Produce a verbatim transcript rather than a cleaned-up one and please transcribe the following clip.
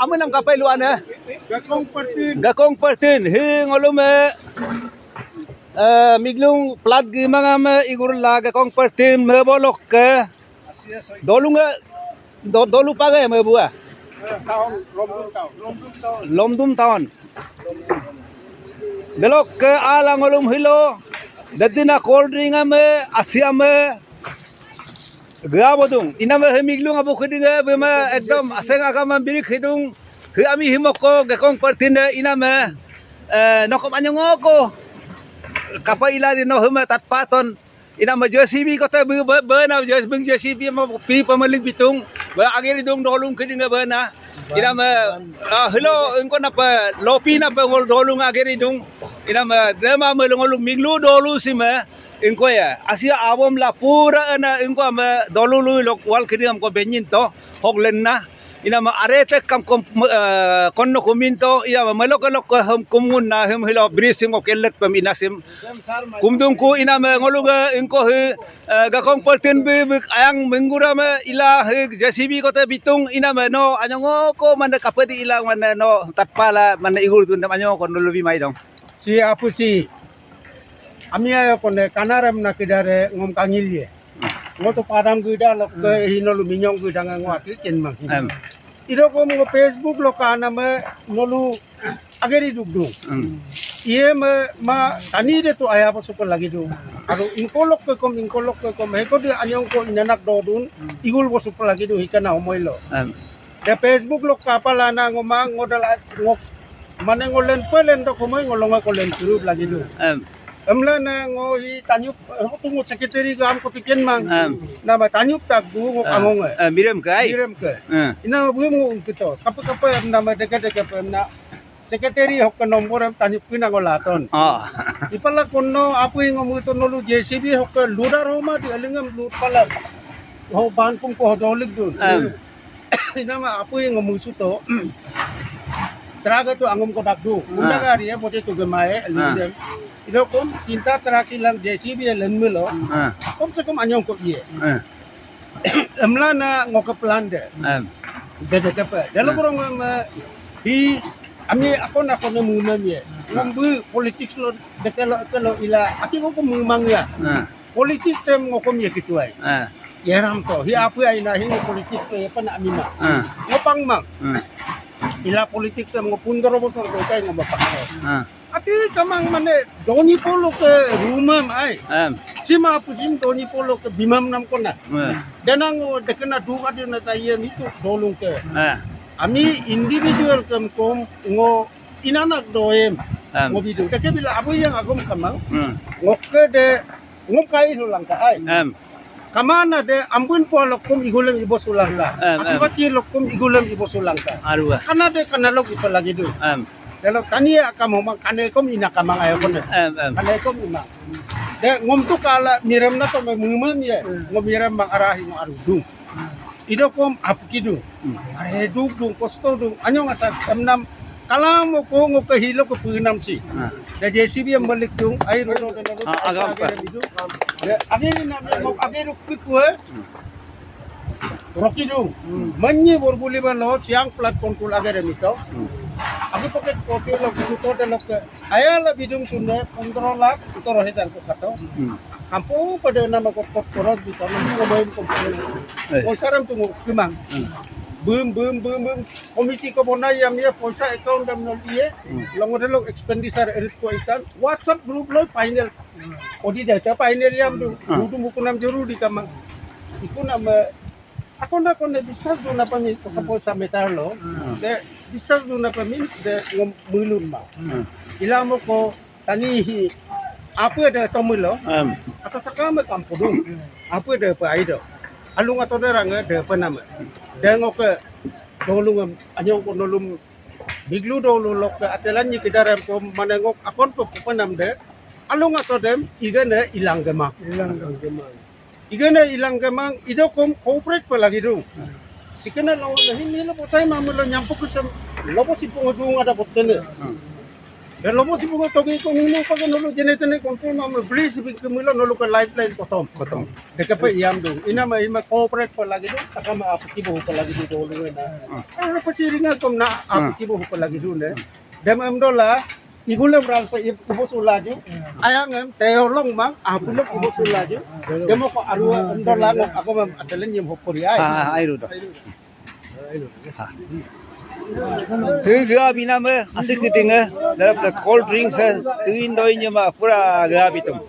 Ame nam kapai luan eh. Gakong Pertin. Gakong Pertin. Hi ngolum eh. Eh, miglung plat gimang ame igur la Gakong Pertin me bolok ke. Dolung eh. Do, dolu page me bua. Lomdum town. Delok ke ala ngolum hilo. Dadina cold drink ame, asi ame. Gea bodung. Iname hemiglung abu kedinge bema ekdom aseng agama birik hidung. He ami himoko Gakong Pertin de iname. Eh, nokop anyongoko. Kapa ila di no hema tatpaton. Iname J C B kote be, be, bena J C B, J C B mo pi pamalik bitung. Be ageri dung dolung kedinge bena. Iname, ah, hilo engko napa lopi napa ngol dolung ageri dung. Iname dema me ngolum miglu dolu sime. Ingko ya, asia abom la pura ena ingko ame dolulu lok wal kidingam ko benyinto, hok lenna. Iname arete kam kom, eh, konno kuminto, iname melok lok ko hem kumun na hem hilo brisim ko kelek pem inasim. Kumdungku iname ngoluga ingko he, eh, Gakong Pertin bi, bi ayang menggura me ila he J C B kote bitung iname no anyongoko mane kapedi ila mane no tatpala mane igur tundam anyongoko no lubi maidong. Si apu si. Ami ayo kone kanarem na kidare ngom kangil ye. Ngo to padam gida lokke hino lu minyong gida nga ngo ati ken mang. Em. Ido kom ngo Facebook lo kana me nolu ageri duk dung. Em. Iye me ma tani de tu aya pa suka lagi dung. Aru ingko lokke kom ingko lokke kom heko de anyong ko inanak dodun igul ko suka lagi dung hikana omoi lo. Em. De Facebook lo kapala na ngo mang ngo dala ngo mane ngo len pe len dok homoi ngo longa ko len kurup lagi du. Em. Emla na ngo hi tanyup, eh, tungu secretary gam ko tiken mang. Em. Nama tanyup tak du ngo angong eh. Em, mirem ke ai? Mirem ke. Em. Ina bum ngo ungkito. Kapa kapa em nama deke deke pe em na secretary hokke nombor em tanyup pina ngo laton. Oh. Ipala kono apu ngo muto nolu J C B hokke ludar homa di alingem lud pala. Ho ban kum ko hodolik dun. Em. Inama apu ngo musuto. Traga tu angum ko dakdu. Unda gari ya bote tu gemae alingem. Ido kom tinta traki lang J C B lenmelo. Kom se kom anyong ko iye. Emla na ngo ke plan de. Em. Dede kepe. Delo kurang em hi ami akon akon ne mumang ye. Ngombu politics lo dekelo kelo ila. Ati ko ko mumang ya. Politics em ngokom ye kituai. Yeram to. Hi apu aina hi politics to ye pana amima. Ngopang mang. Ila politics em ngo pundoro bosor ko kai ngoma pakko. Ati kamang mane Donyi Polo ke rumam ai. Em. Sima apu sim Donyi Polo ke bimam nam kona. Em. Danang ngo dekena duga dina ta ye mitu dolung ke. Em. Ami individual kem kom ngo inanak doem. Em. Ngo bidu. Deke bila abu yang agom kamang. Em. Ngokke de ngom kai sulangka ai. Em. Kamana de ambun po lokum igulem ibo sulangka. Em, em. Asibati lokum igulem ibo sulangka. Arua. Kana de kana lok ipa lagi du. Em. Delo tani akam homang kane kom ina kamang ayo kone. Em, em. Kane kom imang. De ngom tu kala mirem na to me mumem ye. Em. Ngom mirem mang arahi ngo arudung. Ido kom apkidu. Are duk dung, kosto dung. Anyong asal emnam kalam ko ngo ke hilo ke punam si. De J C B em balik dung, air ulo de lalu. Agam pa. De ageri nam ngo ageri kikue. Roki dung. Manyi borbuli balo siang plat kontul ageri mito. Agi pocket kopi lo kusuto de lo ke Ayala bidung sunda, pondro lak, utoro hetan ko kato. Kampo pada nama ko kot koros bito, nama ko main ko. Poisa ram tungu kimang. Bum, bum, bum, bum. Komiti ko bona yam ye, poisa account dam nol iye. Longo de lok expenditure erit ko ikan. WhatsApp group lo final. Odi data final yam du. Dudu mukunam jorur di kamang. Ikunam, eh, Akon akon de bisas duna pami, ko kapo sa metar lo. De bisas duna pami, de ngom mulun ma. Ila mo ko tani hi, apu de tomilo. Ato takame kampudung. Apu de pe aido. Alung ato de range de pe nama. De ngoke dolung em, anyong ko nolum biglu dolu lokke atelan nyi kidarem ko mane ngok akon pe penam de. Alung ato dem, igene ilang gemang. Ilang gemang. Igene ilang gemang, idokom cooperate pe lagi dung. Sikene lo, lo hini lo posai mamu lo nyampu kusem, lo posi pungu dung ada botene. Delo mo sibu toki ko ngunu pake nolu jene tene kontu nama bridge bi kemilo nolu ke lifeline kotom. Kotom. Dekape iyam dung. Ina ma ima cooperate pa lagi dung. Takama apu kibo pa lagi dung dolu na. Ara pasi ringa kom na apu kibo pa lagi dung ne. Dem em dola. Igulem ral pa ibo sulaju. Ayang em teolong mang apu lok ibo sulaju. Demo ko aru em dola ngok ako mem atelen yem hopori ai. Ah, airu do. Hii gea binam e, asik kiting e, darap ke cold drinks e, tin doi nyema pura gea bitum.